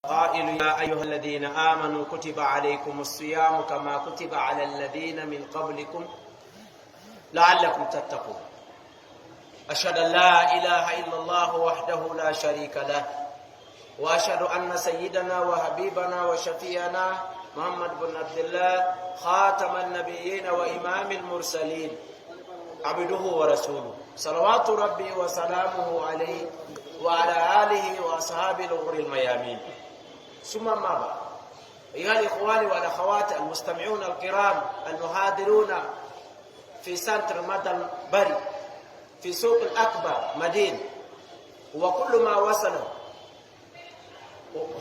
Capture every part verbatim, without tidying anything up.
قائل: يا أيها الذين آمنوا كتب عليكم الصيام كما كتب على الذين من قبلكم لعلكم تتقون. أشهد أن لا إله إلا الله وحده لا شريك له، وأشهد أن سيدنا وحبيبنا وشفيعنا محمد بن عبد الله خاتم النبيين وإمام المرسلين عبده ورسوله، صلوات ربي وسلامه عليه وعلى آله وأصحابه الغر الميامين. ثم أما بعد، أيها الإخوان والأخوات المستمعون الكرام المحاضرون في سنتر مدى البري في سوق الأكبر مدينة وكل ما وصله،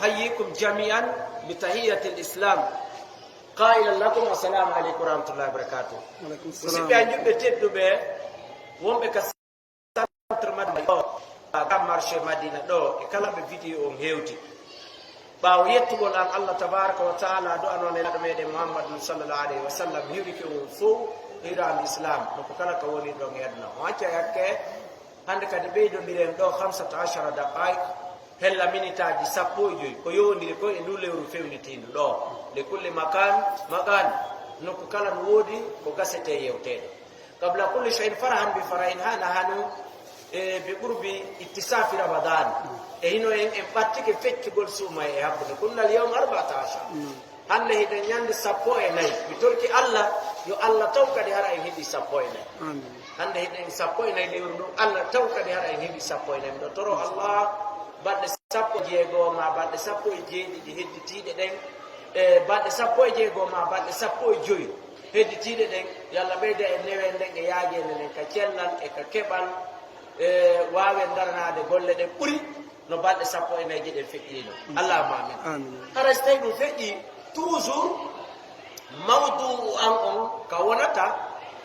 أحييكم جميعا بتحية الإسلام قائلا لكم: السلام عليكم ورحمة الله وبركاته. Musidɓe an juɓɓe tedduɓe wonɓe ka centre Madina ɗo, ka marché Madina ɗo, e kala ɓe vidéo on hewti. Ɓaawo yettugol an Allah tabaraka wa taala, du'ano Nelaaɗo meɗen Muhammadun sallallahu alayhi wa sallam, hiwrike on fow hiwraandu Islam, no ko kala ka woni ɗon e aduna. On acca yakke, hannde kadi ɓeydondiren ɗo khamsata ashara daqaiq, hella minitaaji sappo e joy, ko yowondiri ko e ndu lewru fewnitiindu ɗo, li kulli makan maqal, nokku kala no woodi ko gasete yewteede. Qabla kulli shay'in, farahan bi farahin, hana hanu, e, bi qurbi ittisafi Ramadan. E hino en, en ɓattike feccugol suuma e hakkunde. Kunna al yawma arba'ata ashara. Hannde hiɗen ñande sappo e nayi. Mi torki Allah, yo Allah taw kadi hara en heɓi sappo e nayi. Amin. Hannde hiɗen sappo e nayi lewru ndu, Allah taw kadi hara en heɓi sappo e nayi. Miɗo toro Allah, balɗe sappo e jeego ma balɗe sappo e jeeɗiɗi hedditiiɗe ɗen, e balɗe sappo e jeego ma balɗe sappo e joy hedditiiɗe ɗen, yo Allah ɓeyda en neweende nden e yaajeende nden ka cellal e ka keɓal, e waawen daranaade golle ɗen ɓuri no balɗe sappo e nayi ɗen feƴƴiino. Allahumma amin. Amin. Hara si tawi ɗum feƴƴi, toujours mawduu an on ka wonata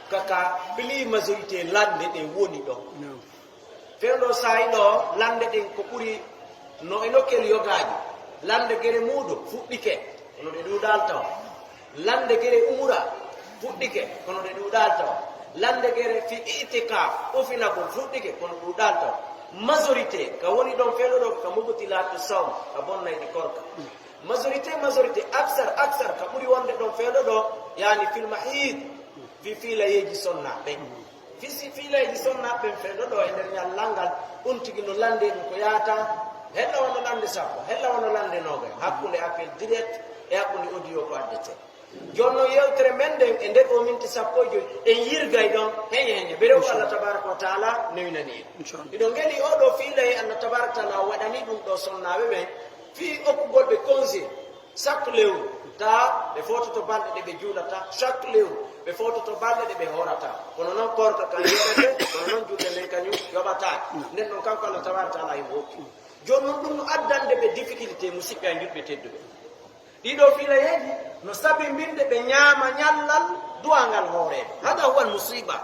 ka, ka pli majorité lande ɗen woni ɗon. Naam. Fewndo saa'i ɗo, lande ɗen ko ɓuri no e nokkel yogaaji. Lande gere muudo fuɗɗike, kono ɗe ɗuuɗaali taw. Lande gere umura fuɗɗike, kono ɗe ɗuuɗaali taw. Lande gere fi itikaaf, ufinagol fuɗɗike, kono ɗuuɗaali taw. Majorité ka woni ɗon fewndo ɗo ka mubtilatu sawm, ka bonnayɗi korka. Majorité, majorité, aksar, aksar, ka ɓuri wonde ɗon fewndo ɗo, yani fil mahiid, fi fiilayeeji sonnaaɓe. Fisi fiilayeeji sonnaaɓe ɓen fewndo ɗo e nder ñallal ngal, ɗum tigi no lande ɗum ko yaata, hella wano lande sappo, hella wano lande noogay, hakkunde appel direct e hakkunde audio ko addete. Jooni noon yewtere men nden e nder o minti sappo e joy, en yirgay ɗon heñe heñe. Berew Allah tabaraka wa taala newinani en. Inchallah. Hiɗo ngeli oɗo fiilaye Allah tabaraka wa taala waɗani ɗum ɗo sonnaaɓe ɓen, fii okkugol ɓe congé chaque lewru, ta ɓe foototo balɗe ɗe ɓe juulata, chaque lewru ɓe foototo balɗe ɗe ɓe horata. Kono noon korka kan yoɓete, kono noon julde nden kañum yoɓataake. Nden ɗon kanko Allah tabaraka wa taala himo hokki. Jooni noon ɗum no addande ɓe difficulté, musiɓɓe an juɓɓe tedduɓe. Ɗiɗo fiilayeeji no sabimbinde ɓe ñaama ñallal du'angal hooreeɓe. Hada huwa al musiba.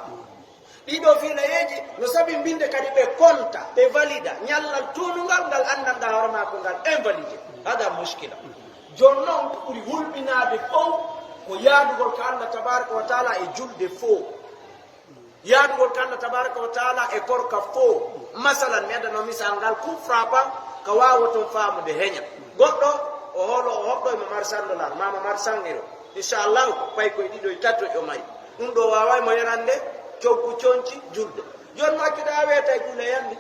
Ɗiɗo fiilayeeji no sabimbinde kadi ɓe konta, ɓe valida ñallal tuunungal ngal anndanɗaa hoore maako ngal invalidé. Hada muskila. Jooni noon ko ɓuri hulɓinaade fow ko yaadugol ka Allah tabaraka wa taala e julde fow. Yaadugol ka Allah tabaraka wa taala e korka fow. Masalan, mi addano misal ngal, coup frappant ka waawaton faamude heña. Goɗɗo o holo, o hoɗɗo e Momar Sandolar, ma Momar Sangiro. Inchallahu, pay koye ɗiɗo e tato o mari. Ɗum ɗo waaway mo yarande coggu conci julde. Jooni mo accude a weeta e juule yande.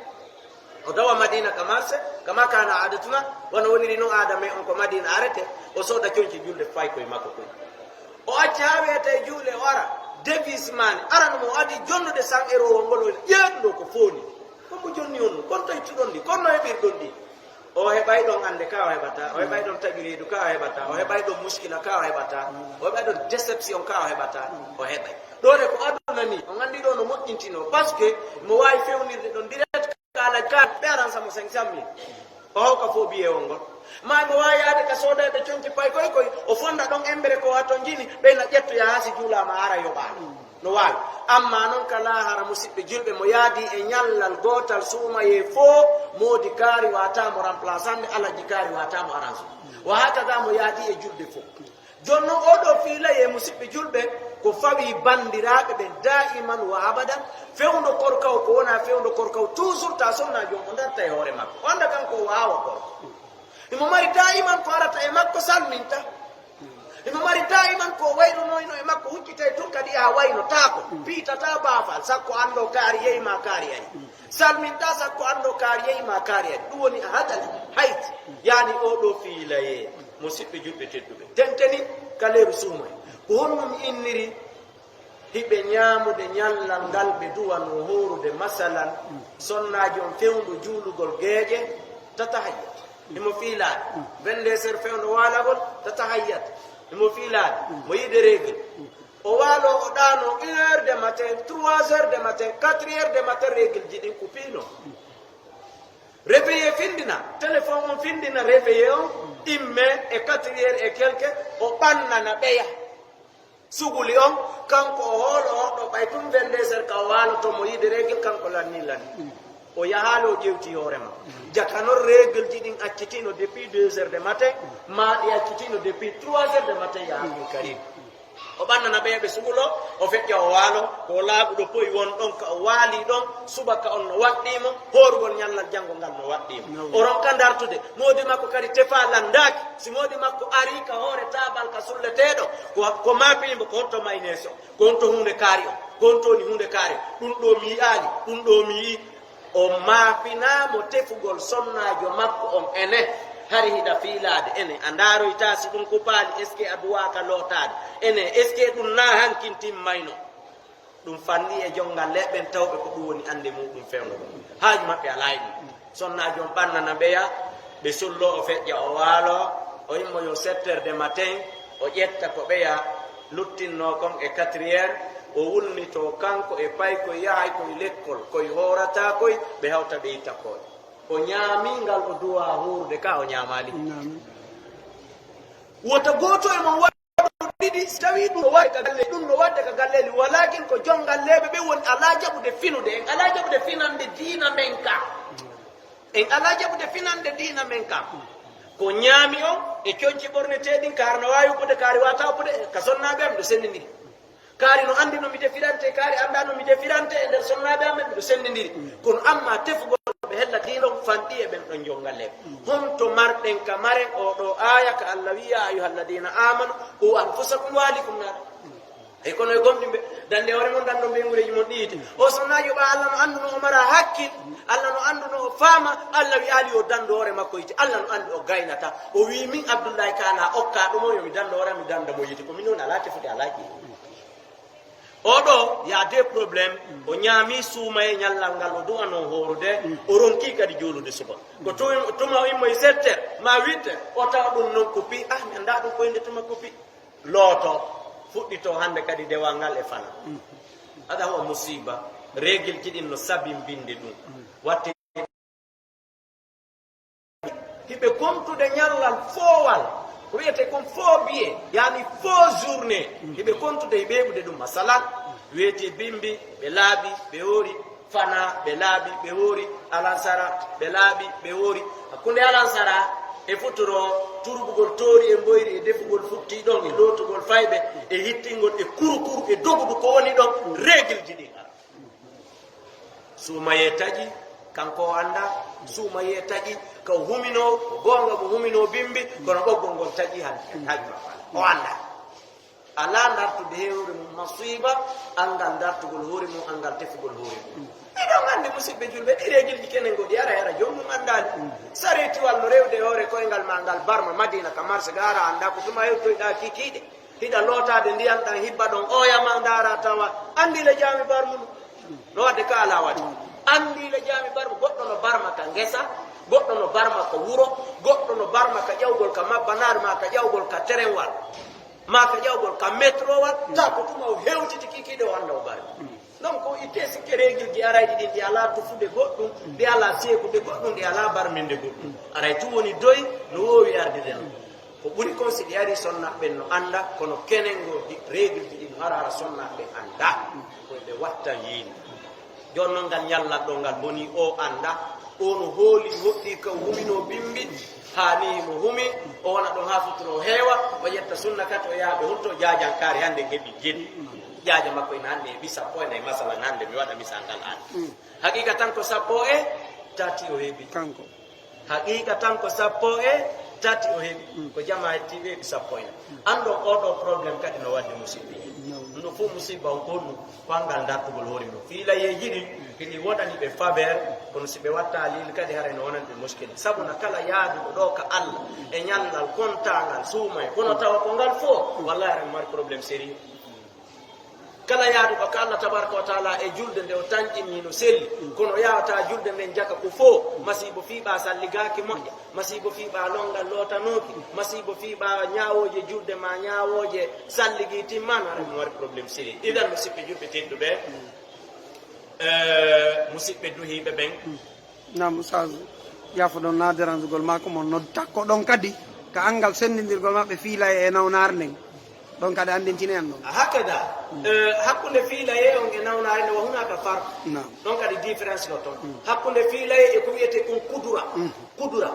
O tawa Madina ka marché, kama kana adatuna, wano woniri non aada men on ko Madina arete, o sooda conci julde fay koye makko koye. O acca haa weeta e juule o ara, devise maani, arano mo o adi jonnude san euro o ngol o ƴeeɗuɗo ko fooni. Ko mo jonni on, kon to ittuɗon ɗi, kon no heɓirɗon ɗi. O heɓay ɗon annde ka o heɓata, o heɓay ɗon taƴu reedu ka o heɓata, o heɓay ɗon muskila ka o heɓata, o heɓay ɗon déception ka o heɓata, o heɓay. Ɗo de ko aduna ni, on anndi ɗo no moƴƴintino, parce que mo waawi fewnirde ɗon direct ka alaj ka ɓe aran samo cinq cent mille. O hawka fof biyewol ngol. Ma mo waawi yaade ka soodayɓe conci pay koy koy, o fonda ɗon embere ko wato jini, ɓeyna ƴettoya haa si juulaama ara yoɓaani. No waawi. Amma noon ka laahara musiɓɓe julɓe mo yaadi e ñallal gootal suumayee fof, moodi kaari wata mo remplaçant, alaji kaari wata mo arrangé. Wa hakada mo yaadi e julde fof. Jooni noon, oo ɗoo fiilayee, musiɓɓe julɓe, ko fawii banndiraaɓe ɓen daa'iman wa abadan, fewndo korka o ko wonaa fewndo korka o, toujours ta sonna joom o darta e hoore makko. O annda kanko o waawa gorko. Imo mari daa'iman ko arata e makko salminta. Imo mari daa'iman ko wayrunoyno e makko huccitay tun kadi yaha wayno taako. Piitata baafal, sakko anndo kaari yehi ma kaari ari. Salminta, sakko anndo kaari yehi ma kaari ari. Ɗum woni a hadal hayti. Yani oo ɗoo fiilayee. Musiɓɓe julɓe tedduɓe. Tenteni ka leeru suumay. Ko honno mi inniri? Hiɓe ñaamude ñallal ngal ɓe duwanoo hoorude, masalan, sonnaajo on fewndo juulugol geeƴe, tatahayyat. Himo fiilaade. Vingt-deux heures fewndo waalagol, tatahayyat. Himo fiilaade. Mo yiide règle. O waaloo, o ɗaanoo une heure de matin, trois heures de matin, quatre heures de matin, règle ji ɗin ko piinoo. Réveillé findina, téléphone on findina réveillé on, imme e quatre heures et quelque, o ɓannana ɓeya. Suguli on, kanko o hoolo on ɗo ɓay tun vingt-deux heures ka o waaloto mo yiide règle, kanko lanni lanni. O yahaali o ƴewti hoore ma. Jaka non règle ji ɗin accitino depuis deux heures de matin, maa ɗi accitino depuis trois heures de matin, ya Abdul Karim. O ɓannana ɓe ɓe sugulo, o feƴƴa o waalo, ko o laaɓuɗo poyi won ɗon ka o waali ɗon, subaka on no waɗɗii mo, hoorugol ñallal janngo ngal no waɗɗii mo. O ronka dartude, moodi makko kadi tefa lanndaaki. Si moodi makko arii ka hoore taabal ka sulleteeɗo, ko, ko maapii mo, ko honto mayneesi on, ko honto huunde kaari on, ko honto woni huunde kaari on, ɗum ɗoo mi yi'aali, ɗum ɗoo mi yi'ii. O maafinaa mo tefugol sonnaajo makko on ene, hari hiɗa fiilaade ene, a ndaaroytaa si ɗum kupaali, est-ce que a duwaaka lootaade ene, est-ce que ɗum naa hankin timmayno? Ɗum fanni e jonngal leeɓen tawɓe ko ɗum woni annde muuɗum fewndo ɗum. Haaju maɓɓe alaa e ɗum. Sonnaajo on ɓannana ɓeya, ɓe sulloo, o feƴƴa, o waaloo, o immoyoo sept heures de matin, o ƴetta ko ɓeya luttinnoo kon e quatre heures, o wulnitoo kanko e paykoy, yahay koy lekkol, koy hoorataa koy, ɓe hawta ɓe itta koy. O ñaamii ngal o duwaa huurude ka, o ñaamaali. Ñaami. Wota gooto e mon waɗu ɗiɗi, si tawii ɗum no waɗde ka galle, ɗum no waɗde ka galleeli, walakin ko jonngalleeɓe ɓe woni alaa jaɓude finude, en alaa jaɓude finande diina men ka. En alaa jaɓude finande diina men ka. Ko ñaami on e conci ɓorneteeɗi ɗin, kaari no waawi uppude, kaari waawataa uppude, ka sonnaaɓe am miɗo senndindiri. Kaari no anndi no mi defirante, kaari anndaa no mi defirante e nder sonnaaɓe am ɓen, miɗo senndindiri. Kono amma tefugol ɓe hella diina on fanɗi e ɓen ɗon jonngalleeɓe. Honto marɗen ka maren oo ɗoo aaya ka Allah wi'i, "يا أيها الذين آمنوا قوا أنفسكم وأهليكم نارا." Ey, kono e gomɗinɓe, dande hoore mon, dando ɓeynguureeji mon ɗi yiite. O sonnaajo ɓa, Allah no annduno o mara hakkil, Allah no annduno o faama, Allah wi'aali yo dando hoore makko yiite. Allah no anndi o gaynata. O wi'i, "Min Abdullahi Ka alaa okkaa ɗum o, yo mi dando hoore am, mi danda mo yiite." Ko min woni alaa tefude, alaa jeyi. Oo ɗoo, y a des problèmes, o ñaami suumaye ñallal ngal o du'anoo hoorude, o ronkii kadi juulude suba. Ko tu-, tuma o immoyi sept heures, ma huit heures, o tawa ɗum non kupi, ah, mi anndaa ɗum ko innde tuma kupi. Looto, fuɗɗito hannde kadi dewal ngal e fana. Hada huwa musiba. Règle ji ɗin no sabimbinde ɗum. Watte hiɓe kontude ñallal foowal, ko wiyetee kon faux billet, yani faux journée. Hiɓe kontude e ɓeeɓude ɗum. Masalan, weeti bimbi, ɓe laaɓi, ɓe hoori, fana, ɓe laaɓi, ɓe hoori, alansara, ɓe laaɓi, ɓe hoori. Hakkunde alansara e futuro, turbugol toori e mboyri e defugol futti ɗon e lootugol fayɓe e hittingol e kurukuru e dogudu ko woni ɗon, règle ji ɗin ara. Suumayee taƴi, kanko o anndaa. Suumayee taƴi, ka o huminoo, ko goonga mo huminoo bimbi, kono ɓoggol ngol taƴi hannde. Haaju makko alaa. O anndaa. Alaa dartude he hoore mum masiiba, anngal dartugol hoore mum, anngal tefugol hoore mum. Eɗon anndi, musiɓɓe julɓe, ɗi règle ji kenen goo ɗi ara, hara joomum anndaali. Sareetiwal no rewde e hoore koyngal maa ngal barma Madina ka marché ga, ara anndaa ko tuma hewtoyɗaa kikiiɗe. Hiɗa lootaade ndiyan ɗan, hibba ɗon, oya ma ndaara tawa, anndi le jaami barmu ɗum. No waɗde ka alaa waɗi. Anndi le jaami barmu, goɗɗo no barma ka ngesa, goɗɗo no barma ka wuro, goɗɗo no barma ka ƴawgol ka mabbanaari maa ka ƴawgol ka terenwal. Maa ka ƴawgol ka metrowal, ta ko tuma o hewtiti kikiiɗe o annda o barmi. Donc, ko itte sikke règle ji arayɗi ɗin, ɗi alaa tufude goɗɗum, ɗi alaa seekude goɗɗum, ɗi alaa barminde goɗɗum. Aray tun woni doy no woowi ardude non. Ko ɓuri kon si ɗi arii sonnaaɓe ɓen no annda, kono kenen goo ɗi règle ji ɗin hara hara sonnaaɓe ɓen annda. Ko ɓe watta yiini. Jooni non ngal ñallal ɗo ngal bonii, o annda, o no hooli, hoɗɗii ka huminoo bimbi, haa nii himo humi, o wona ɗon haa futuro heewa, o ƴetta sunna kadi o yaha ɓe hulto jaajankaari hannde heɓi jeɗɗi. Jaaja makko ina hannde heɓi sappo e nayi, masalan, hannde mi waɗa misal ngal an. Haqiiqa tan ko sappo e tati o heɓi. Kanko. Haqiiqa tan ko sappo e Tati o heɓi ko jama hetti ɓe sappo e nayi. Anndon oɗo problème kadi no waɗde musiɓɓe. Ɗum ɗo fof musiba on ko ɗum, ko anngal dartugol hoore mum. Fiilayeeji ɗin, hiɗi wonani ɓe faveur, kono si ɓe wattaali ɗin kadi haray no wonani ɓe muskila. Sabu na kala yaaduɗo ɗo ka Allah e ñallal kontaangal suumay, kono tawa ko ngal fof, wallahi haray mari problème sérieux. Kala yaaduɗo ka Allah tabaraka wa taala e julde nde o tanƴinni no selli, kono yawata julde nden jaka ko fof, masiibo fii ɓa salligaaki moƴƴa, masiibo fii ɓa longal lootanooki, masiibo fii ɓa ñaawooje julde ma ñaawooje salligi timmaano, haray mo mari problème sérieux. Idan musiɓɓe julɓe tedduɓe, eh, musiɓɓe duhiiɓe ɓen, Naam, Oustaz, yaafo ɗon na dérange-gol maa ko mo nodda ko ɗon kadi ka anngal senndindirgol maɓɓe fiilaye e nawnaare nden. Ɗon kadi anndintini en ɗon. Hakada, eh, hakkunde fiilaye on e nawnaare nde wa hunaaka farq. Naam. Ɗon kadi différence no ton. Hakkunde fiilaye e ko wiyetee kon kudura. Kudura.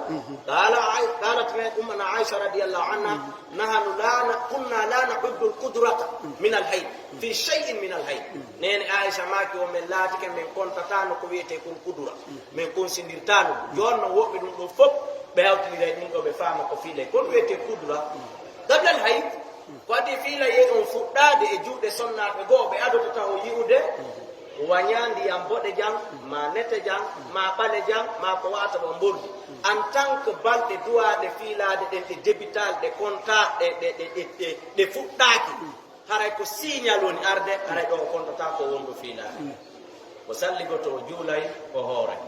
Qala Ai-, qalat ummuna Aisha radiyallahu anha, "Nahnu la na-, kunna la na'uddu al-qudrata min al-hayd, fi shay'in min al-hayd." Neene Aisha maaki o, men laatike men kontataano ko wiyetee kon kudura. Men konsindirtaano. Jooni non woɓɓe ɗum ɗo fof, ɓe hawtiniray ɗum ɗo, ɓe faama ko fiilay. Kon wiyetee kudura. Qabla al-hayd, ko adii fiilayee on fuɗɗaade e juuɗe sonnaaɓe goo, ɓe adotata o yi'ude, wañaa ndiyam boɗejam, maa netejam, maa ɓalejam, maa ko wa'ata ɗo mbordi. En tant que balɗe duwaaɗe fiilaade ɗen, ɗe débital, ɗe konta, ɗe, ɗe, ɗe, ɗe, ɗe, ɗe fuɗɗaaki. Haray ko signal woni arde, haray ɗo o kontataa ko wonɗo fiilaade. O salligoto, o juulay, o hooray.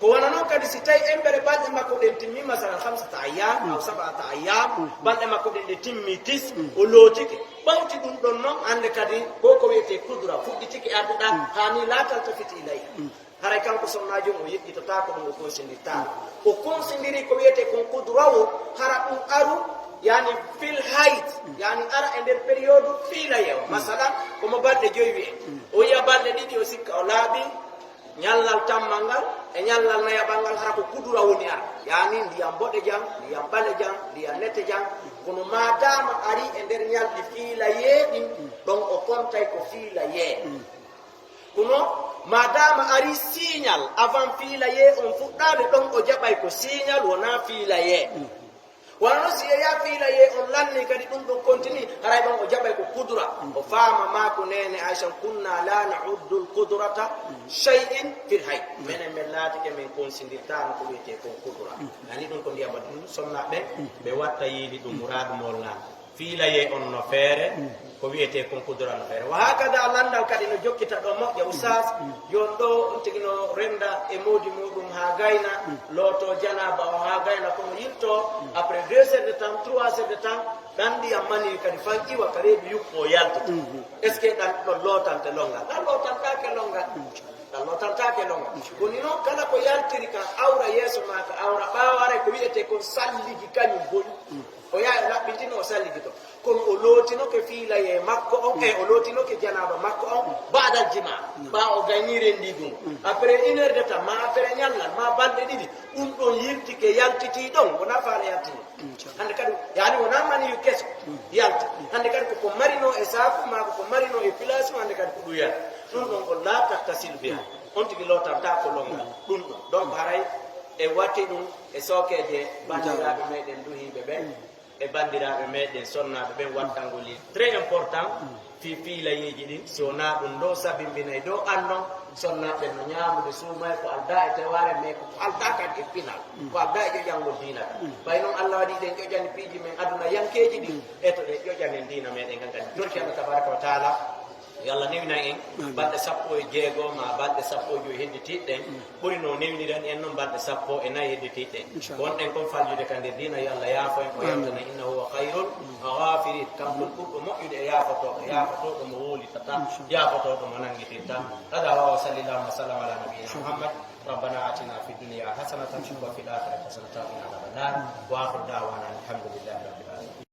Ko wano non kadi si tawi embere balɗe makko ɗen timmi, masalan, khamsata ayyam, aw sab'ata ayyam, balɗe makko ɗen ɗe timmi tis, o lootike. Ɓawti ɗum ɗon non, hannde kadi ko ko wiyetee kudura fuɗɗitike arde ɗa, haa ni laa taltafit ilayha. Haray kanko sonnaajo on o yeƴƴitotaako ɗum, o konsindirtaako. O konsindiri ko wiyetee kon kudura o, hara ɗum aru, yani fil hayd, yani ara e nder période fiilaye o. Masalan, komo balɗe joyi wi'en. O yi'a balɗe ɗiɗi, o sikka o laaɓi, ñallal tammal ngal e ñallal nayaɓal ngal, hara ko kudura woni ara. Yani ndiyam boɗejam, ndiyam ɓalejam, ndiyam netejam. Kono maadaama ari e nder ñalɗi fiilayee ɗin, ɗon o kontay ko fiilayee. Kono maadaama ari signal avant fiilayee on fuɗɗaade, ɗon o jaɓay ko signal, wonaa fiilayee. Wano non si yeeyaa fiilayee on lanni kadi ɗum ɗon continue, haray ɗon o jaɓay ko kudura. O faama maa ko neene Aisha, "Kunna la na'uddu al-qudrata shay'in fil hayd." Menen men laatike men konsindirtaano ko wiyetee kon kudura. Ani ɗum ko ndiyam waɗi ɗum sonna ɓen, ɓe watta yiili ɗum muraadu mool naan. Fiilayee on no feere, ko wiyetee kon kudura no feere. Wa hakada lanndal kadi no jokkita ɗo moƴƴa, Oustaz. Jooni ɗo on tigi no rennda e moodi muuɗum haa gayna, looto janaaba o haa gayna, kono yilto après deux heures de temps, trois heures de temps, ɗan ndiyam mani kadi fan iwa ka reedu yuppo yaltata. Est-ce que ɗan ɗon lootante lonngal? Ɗan lootantaake lonngal. Ɗan lootantaake lonngal. Ko ni non kala ko yaltiri ka awra yeeso maa ka awra ɓaawo, haray ko wiyetee kon salligi kañum boni. O yahay o laɓɓintino, o salligi to. Kono o lootinoke fiilayee makko on, e o lootinoke janaaba makko on, baadal jima, ɓaawo o gayni renndiigu ngu. Après une heure de temps, ma après ñallal, ma balɗe ɗiɗi, ɗum ɗon yiltike, yaltitii ɗon, wonaa faale yaltino. Hannde kadi, yaani wonaa maniyu keso yalti. Hannde kadi ko ko marino e saaku, maa ko ko marino e place, hannde kadi ko ɗum yalti. Ɗum ɗon ko laa tattasilu biya. On tigi lootantaa ko lonngal. Ɗum ɗon. Donc haray e watti ɗum e sookeeje banndiraaɓe meɗen duhiiɓe ɓen. E banndiraaɓe meɗen sonnaaɓe ɓen, wattangol il très important fii fiilayeeji ɗin. Si wonaa ɗum ɗo sabimbinay ɗo anndon sonnaaɓe ɓen no ñaamude suumay ko aldaa e tewaare, mais ko aldaa kadi e pinal, ko aldaa e ƴoƴangol diina kan. Ɓay noon Allah waɗi ɗen ƴoƴani piiji men aduna yankeeji ɗin, e to ɗen ƴoƴanen diina meɗen kan kadi. Torki Allah tabaraka wa taala. Yo Allah newnan en balɗe sappo e jeego ma balɗe sappo e joyi hedditiiɗe ɗen, ɓuri no newniran en noon balɗe sappo e nayi hedditiiɗe ɗen. Ko wonɗen kon faljude ka nder diina, yo Allah yaafo en, o yewtana, innahu huwa khayrul ghafirin. Kanko woni ɓurɗo moƴƴude e yaafotooɗo, yaafotooɗo mo wuulitata, yaafotooɗo mo nanngitirta. Hada wa sallallahu wa sallam ala nabiyyina Muhammad. Rabbana atina fid dunya hasanatan wa fil akhirati hasanatan wa qina adhaban nar. Wa akhiru da'wana alhamdulillahi rabbil alamin.